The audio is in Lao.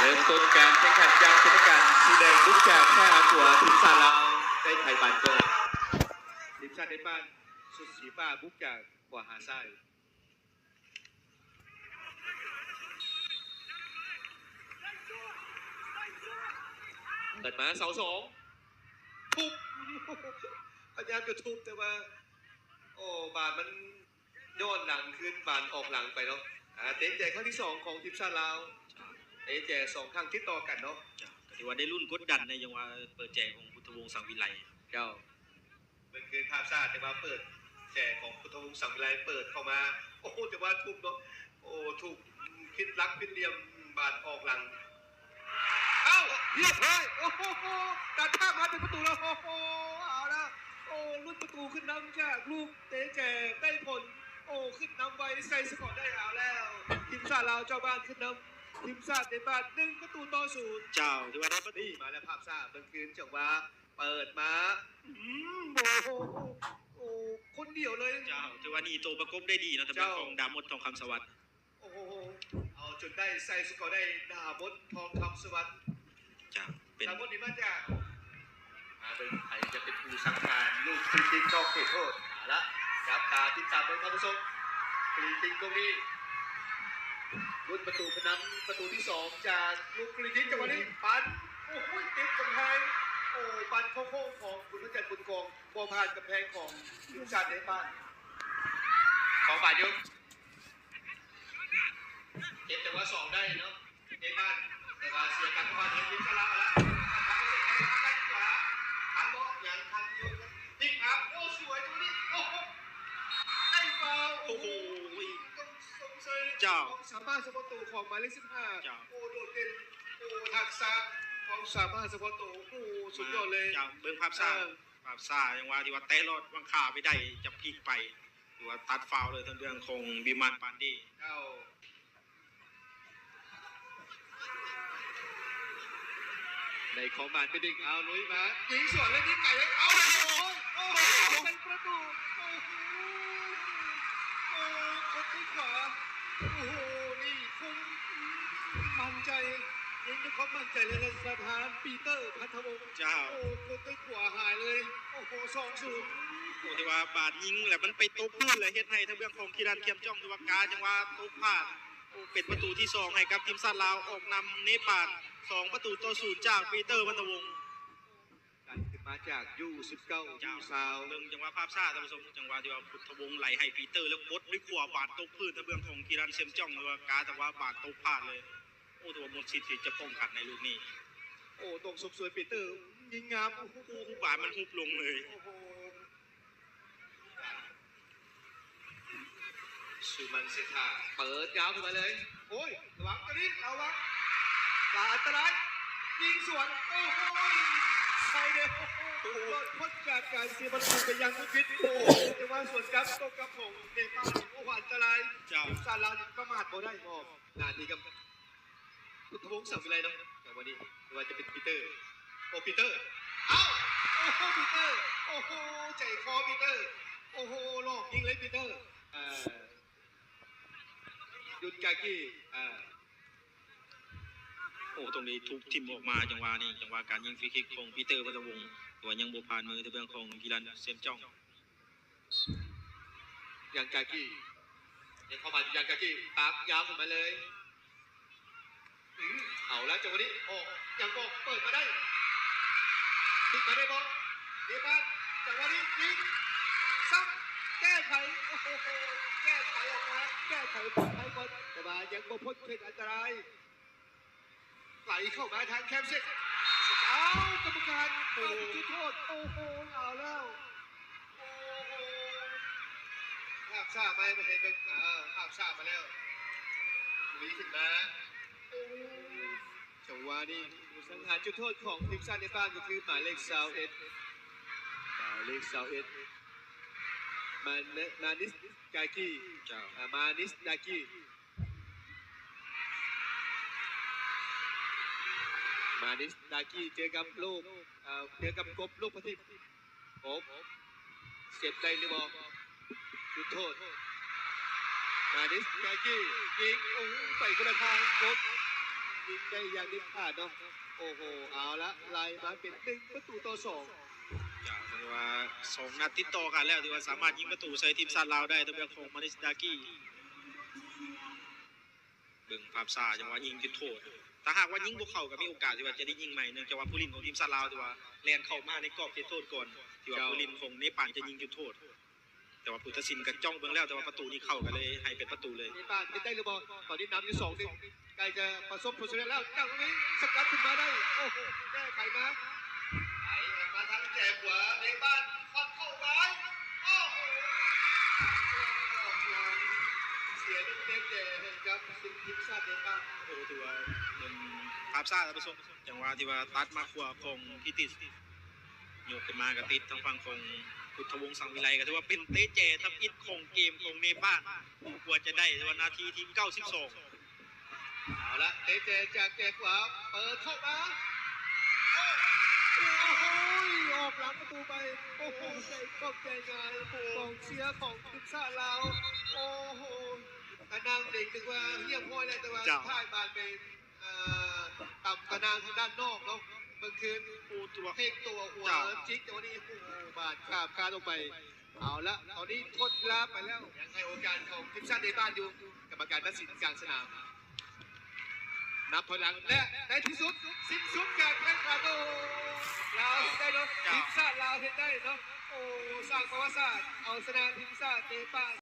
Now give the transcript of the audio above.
ເລີ່ມຕົ້ນການແຂ່ງຂັນຢ່າງເປັນທາງການ, ສີແດງບຸກຈາກຊ້າຍຫາຂວາ, ທີມຊາດລາວໄດ້ໄຂບານກ່ອນ. ທີມຊາດເນປານຊຸດສີຟ້າບຸກຈາກຂວາຫາຊ້າຍ. ເປີດມາເສົາສອງ ທຸບ ພະຍາຍາມຈະທຸບ ແຕ່ວ່າ ໂອ້ ບານມັນຍ້ອນຫຼັງຄືນ ບານອອກຫຼັງໄປເນາະ. ອາ ເຕະແຈກຄັ້ງທີສອງຂອງທີມຊາດລາວ, ເຕະແຈກສອງຄັ້ງຕິດຕໍ່ກັນເນາະ. ກໍຖືວ່າໄດ້ລຸ້ນກົດດັນໃນຈັງຫວະເປີດແຈກຂອງພຸດທະວົງ ສັງວິໄລ. ເຈົ້າ. ເບິ່ງຄືນພາບຊ້າ ແຕ່ວ່າເປີດແຈກຂອງພຸດທະວົງ ສັງວິໄລ ເປີດເຂົ້າມາ ໂອ້ໂຫ ແຕ່ວ່າທຸບເນາະ ໂອ້ ທຸບຜິດຫຼັກຜິດຫຼ່ຽມ ບາດອອກຫຼັງ ເອົ້າ ຮຽບຮ້ອຍ ໂອ້ໂຫ ຕັດຂ້າມມາເປັນປະຕູແລ້ວ ໂອ້ໂຫ ເອົາລະ ໂອ້ ລຸ້ນປະຕູຂຶ້ນນຳຈາກລູກເຕະແຈກໄດ້ຜົນ ໂອ້ ຂຶ້ນນຳໄວ ໃສ່ສະກໍໄດ້ ເອົາແລ້ວ ທີມຊາດລາວເຈົ້າບ້ານຂຶ້ນນຳທີມຊາດເນປານ ໜຶ່ງປະຕູຕໍ່ສູນ. ເຈົ້າ ຖືວ່າໄດ້ປະຕູ ນີ້ມາແລ້ວ ພາບຊ້າ ເບິ່ງຄືນຈັງຫວະ ເປີດມາ ອືມ ໂອ້ໂຫ ໂອ້ ຄົນດຽວເລີຍ. ເຈົ້າ ຖືວ່າໜີໂຕປະກົບໄດ້ດີເນາະ ທາງດ້ານຂອງດາມົດ ທອງຄຳສະຫວັດ. ໂອ້ໂຫ ເອົາຈົນໄດ້ ໃສ່ສະກໍໄດ້ ດາມົດ ທອງຄຳສະຫວັດ. ເຈົ້າ ເປັນ ດາມົດນີ້ມາຈາກ ມາເບິ່ງໃຜຈະເປັນຜູ້ສັງຫານລູກຟຣີຄິກນອກເຂດໂທດ. ເອົາລະ ຈັບຕາຕິດຕາມເບິ່ງທ່ານຜູ້ຊົມ ຟຣີຄິກລູກນີ້ ລຸ້ນປະຕູຂຶ້ນນຳ ປະຕູທີສອງຈາກລູກຟຣີຄິກ ຈັງຫວະນີ້ ປັ່ນ ໂອ້ໂຫ ຕິດກຳແພງ ໂອ້ ປັ່ນໂຄ້ງໆຂອງບຸນພະຈັນ ບຸນກອງ ບໍ່ຜ່ານກຳແພງຂອງທີມຊາດເນປານ. ຂອງບາດຢູ່ ເກັບຈັງຫວະສອງໄດ້ເນາະ ເນປານ ແຕ່ວ່າເສຍການຄວບຄຸມທີມຊາດລາວແລ້ວ ທາງເສັ້ນທາງດ້ານຂວາ ທາງເບາະຫຍັງ ທາງຢູ່ ພລິກມາ ໂອ້ ສວຍຕົງນີ້ ໂອ້ໂຫ ໄດ້ຟາວ ໂອ້ໂຫ ຕ້ອງຊົມເຊີຍ ເຈົ້າ ຄວາມສາມາດສະເພາະໂຕຂອງໝາຍເລກສິບຫ້າ ເຈົ້າ ໂອ້ ໂດດເດັ່ນ ໂອ້ ທັກສະ ຄວາມສາມາດສະເພາະໂຕ ໂອ້ ສຸດຍອດເລີຍ ເຈົ້າ ເບິ່ງພາບຊ້າ ເອີ ພາບຊ້າ ຍັງວ່າທີ່ວ່າແຕະລອດຫວ່າງຂາໄປໄດ້ ຈະພລິກໄປ ຖືວ່າຕັດຟາວເລີຍ ທາງເບື້ອງຂອງວິມານ ປານດີ. ເຈົ້າ ໄດ້ຄອງບານໄປດຶງ ເອົາ ລຸຍມາ ຍິງສວນ ແລ້ວຍິງໄກເລີຍ ເອົາ ໂອ້ຍ ໂອ້ໂຫ ເປັນປະຕູ ໂອ້ໂຫ ໂອ້ ກົດດ້ວຍຂວາ ໂອ້ໂຫ ນີ້ຄົງໝັ້ນໃຈ ຍິງດ້ວຍຄວາມໝັ້ນໃຈ ແລະ ສະຖານ ປີເຕີ ພັນທະວົງ ເຈົ້າ ໂອ້ ກົດດ້ວຍ ຂວາຫາຍເລີຍ ໂອ້ໂຫ ສອງສູນ. ໂອ້ ແຕ່ວ່າບານຍິງແລ້ວມັນໄປຕົກພື້ນ ແລ້ວເຮັດໃຫ້ທາງເບື້ອງຂອງຄີຣັນ ຄຽມຈ້ອງ ຖືວ່າກາຈັງຫວະຕົກພາດ. ໂອ້ ເປັນປະຕູທີສອງໃຫ້ກັບທີມຊາດລາວ ອອກນຳເນປານ ສອງປະຕູຕໍ່ສູນ ຈາກປີເຕີ ພັນທະວົງ. ການຂຶ້ນມາຈາກ ຢູສິບເກົ້າ ເຈົ້າ ຢູຊາວ ເບິ່ງຈັງຫວະພາບຊ້າທ່ານຜູ້ຊົມ ຈັງຫວະທີ່ວ່າພຸດທະວົງໄຫຼໃຫ້ປີເຕີ ແລ້ວກົດດ້ວຍຂວາ ບານຕົກພື້ນ ທາງເບື້ອງຂອງຄີຣັນ ເຊມຈ້ອງ ຖືວ່າກາຈັງຫວະບານຕົກພາດເລີຍ. ໂອ້ ຖືວ່າໝົດສິດທີ່ຈະປ້ອງກັນໃນລູກນີ້. ໂອ້ ຕ້ອງຊົມຊ່ວຍປີເຕີ ຍິງງາມ ໂອ້ໂຫ ບານມັນຮຸບລົງເລີຍ. ໂອ້ໂຫ ຊູມັນເຊທາ ເປີດຍາວຂຶ້ນມາເລີຍ ໂອ້ຍ ລະວັງຕະລິດ ລະວັງ ລະອັນຕະລາຍ ຍິງສວນ ໂອ້ໂຫ ໄປເດ້ ໂອ້ໂຫ ລອດພົ້ນຈາກການເສຍປະຕູໄປຢ່າງຫວຸດຫວິດ ໂອ້ໂຫ ແຕ່ວ່າສວນກັບ ໂຕ້ກັບຂອງເນປານ ໂອ້ໂຫ ອັນຕະລາຍ ເຈົ້າ ສາລາວນີ້ປະມາດບໍ່ໄດ້ ມອບໜ້າທີ່ກັບ ພຸດທະວົງ ສັງວິໄລເນາະ ຈັງຫວະນີ້ ຫຼືວ່າຈະເປັນປີເຕີ ໂອ້ ປີເຕີ ເອົ້າ ໂອ້ໂຫ ປີເຕີ ໂອ້ໂຫ ໃຈຄໍປີເຕີ ໂອ້ໂຫ ຫຼອກຍິງເລີຍປີເຕີ ເອີ ຢຸດກາກີ ເອີ ໂອ້ ຕ້ອງໄດ້ທຸບຖິ້ມອອກມາ ຈັງຫວະນີ້ ຈັງຫວະການຍິງຟຣີຄິກຂອງປີເຕີ ວັດຕະວົງ ແຕ່ວ່າຍັງບໍ່ຜ່ານມືທາງເບື້ອງຂອງກິລັນ ເຊມຈ້ອງ. ຍັງກາກີ ຍັງເຂົ້າມາ ຍັງກາກີ ປັກຍາວຂຶ້ນມາເລີຍ ອືມ ເອົາແລ້ວ ຈັງຫວະນີ້ ອອກ ຍັງບໍ່ ເປີດມາໄດ້ ພລິກມາໄດ້ບໍ່ ເນປານ ຈັງຫວະນີ້ ຍິງ ຊ້ຳ ແກ້ໄຂ ໂອ້ໂຫ ແກ້ໄຂອອກມາ ແກ້ໄຂປອດໄພກ່ອນ ແຕ່ວ່າຍັງບໍ່ພົ້ນເຂດອັນຕະລາຍ. ໄຫຼເຂົ້າມາທາງແຄມເສັດ ເອົ້າ ກຳມະການ ໂອ້ໂຫ ເຂົ້າຈຸດໂທດ ໂອ້ໂຫ ເອົາແລ້ວ ໂອ້ໂຫ ພາບຊ້າມາໃຫ້ເຫັນເບິ່ງ ເອີ ພາບຊ້າມາແລ້ວ ລຸຍຂຶ້ນມາ ໂອ້ ຈັງຫວະນີ້ ຜູ້ສັງຫານຈຸດໂທດຂອງທີມຊາດເນປານກໍຄືໝາຍເລກຊາວເອັດ ໝາຍເລກຊາວເອັດ ມາ ມານິດ ກາກີ ເຈົ້າ ອາ ມານິດ ກາກີ. ມານິດ ກາກີ ເຈີກັບໂລກ ເອີ ເຈີກັບກົບ ໂລກປະທິບ ກົບ ເກັບໄດ້ຫຼືບໍ່ ຈຸດໂທດ ມານິດ ກາກີ ຍິງ ໂອ້ໂຫ ໄປຄົນລະທາງ ກົບ ຍິງໄດ້ຢ່າງເດັດຂາດເນາະ. ໂອ້ໂຫ ເອົາລະ ໄລ່ມາເປັນໜຶ່ງປະຕູຕໍ່ສອງ. ກໍຖືວ່າສອງນັດຕິດຕໍ່ກັນແລ້ວ ຖືວ່າສາມາດຍິງປະຕູໃສ່ທີມຊາດລາວໄດ້ ທາງດ້ານຂອງມານິດາກີ. ເບິ່ງພາບຊ້າ ຈັງຫວະຍິງຈຸດໂທດ ຖ້າຫາກວ່າຍິງບໍ່ເຂົ້າກໍມີໂອກາດທີ່ວ່າຈະໄດ້ຍິງໃໝ່ ເນື່ອງຈາກວ່າຜູ້ຫຼິ້ນຂອງທີມຊາດລາວທີ່ວ່າແລ່ນເຂົ້າມາໃນກອບເຂດໂທດກ່ອນ ທີ່ວ່າ ເຈົ້າ ຜູ້ຫຼິ້ນຂອງເນປານຈະຍິງຈຸດໂທດ ແຕ່ວ່າຜູ້ຕັດສິນກໍຈ້ອງເບິ່ງແລ້ວ ແຕ່ວ່າປະຕູນີ້ເຂົ້າກໍເລີຍໃຫ້ເປັນປະຕູເລີຍ. ເນປານເຮັດໄດ້ຫຼືບໍ່? ຕອນນີ້ນຳຢູ່ສອງໜຶ່ງ ໃກ້ຈະປະສົບຜົນສຳເລັດແລ້ວ ຈັງຫວະນີ້ສະກັດຂຶ້ນມາໄດ້ ໂອ້ໂຫ ແກ້ໄຂມາ ໄຖອອກມາທາງແຈຂວາ ເນປານຄວັກເຂົ້າໄປ ໂອ້ໂຫ ເສຍລູກເຕະແຈໃຫ້ກັບ ທີມຊາດເນປານ. ໂອ້ ຖືວ່າເປັນພາບຊ້າ ທ່ານຜູ້ຊົມ ຈັງຫວະທີ່ວ່າຕັດມາຂວາຂອງພີຕິດ ຍົກຂຶ້ນມາກໍຕິດທາງຝັ່ງຂອງພຸດທະວົງ ສັງວິໄລ ກໍຖືວ່າເປັນເຕະແຈທຳອິດຂອງເກມຂອງເນປານ ກວ່າຈະໄດ້ ຖືວ່ານາທີທີເກົ້າສິບສອງ. ເອົາລະ ເຕະແຈຈາກແຈຂວາ ເປີດເຂົ້າມາ ໂອ້ໂຫ ອອກຫຼັງປະຕູໄປ ໂອ້ໂຫ ໃຈກອບໃຈງ່າຍ ກອງເຊຍຂອງທີມຊາດລາວ ໂອ້ໂຫ ກະນັ່ງເຫຼັງ ຖືວ່າຮຽບຮ້ອຍແລ້ວ ແຕ່ວ່າ ເຈົ້າ ສຸດທ້າຍບານໄປ ເອີ ຕຳຕະໜ່າງທາງດ້ານນອກເນາະ ເມື່ອຄືນ ໂອ້ ຕົວ ເພງຕົວຫົວ ເຈົ້າ ຈິກ ແຕ່ວ່ານີ້ ໂອ້ໂຫ ບາດຂ້າມຄານອອກໄປ. ເອົາລະ ຕອນນີ້ທົດເວລາໄປແລ້ວ ຍັງໃຫ້ໂອກາດຂອງທີມຊາດເນປານຢູ່ ກຳມະການຕັດສິນກາງສະໜາມ ນັບຖອຍຫຼັງ ແລະ ໃນທີ່ສຸດ ສິ້ນສຸດການແຂ່ງຂັນ. ໂອ້ ລາວເຮັດໄດ້ເນາະ ເຈົ້າ ທີມຊາດລາວເຮັດໄດ້ເນາະ ໂອ້ ສ້າງປະຫວັດສາດ ເອົາຊະນະທີມຊາດເນປານ.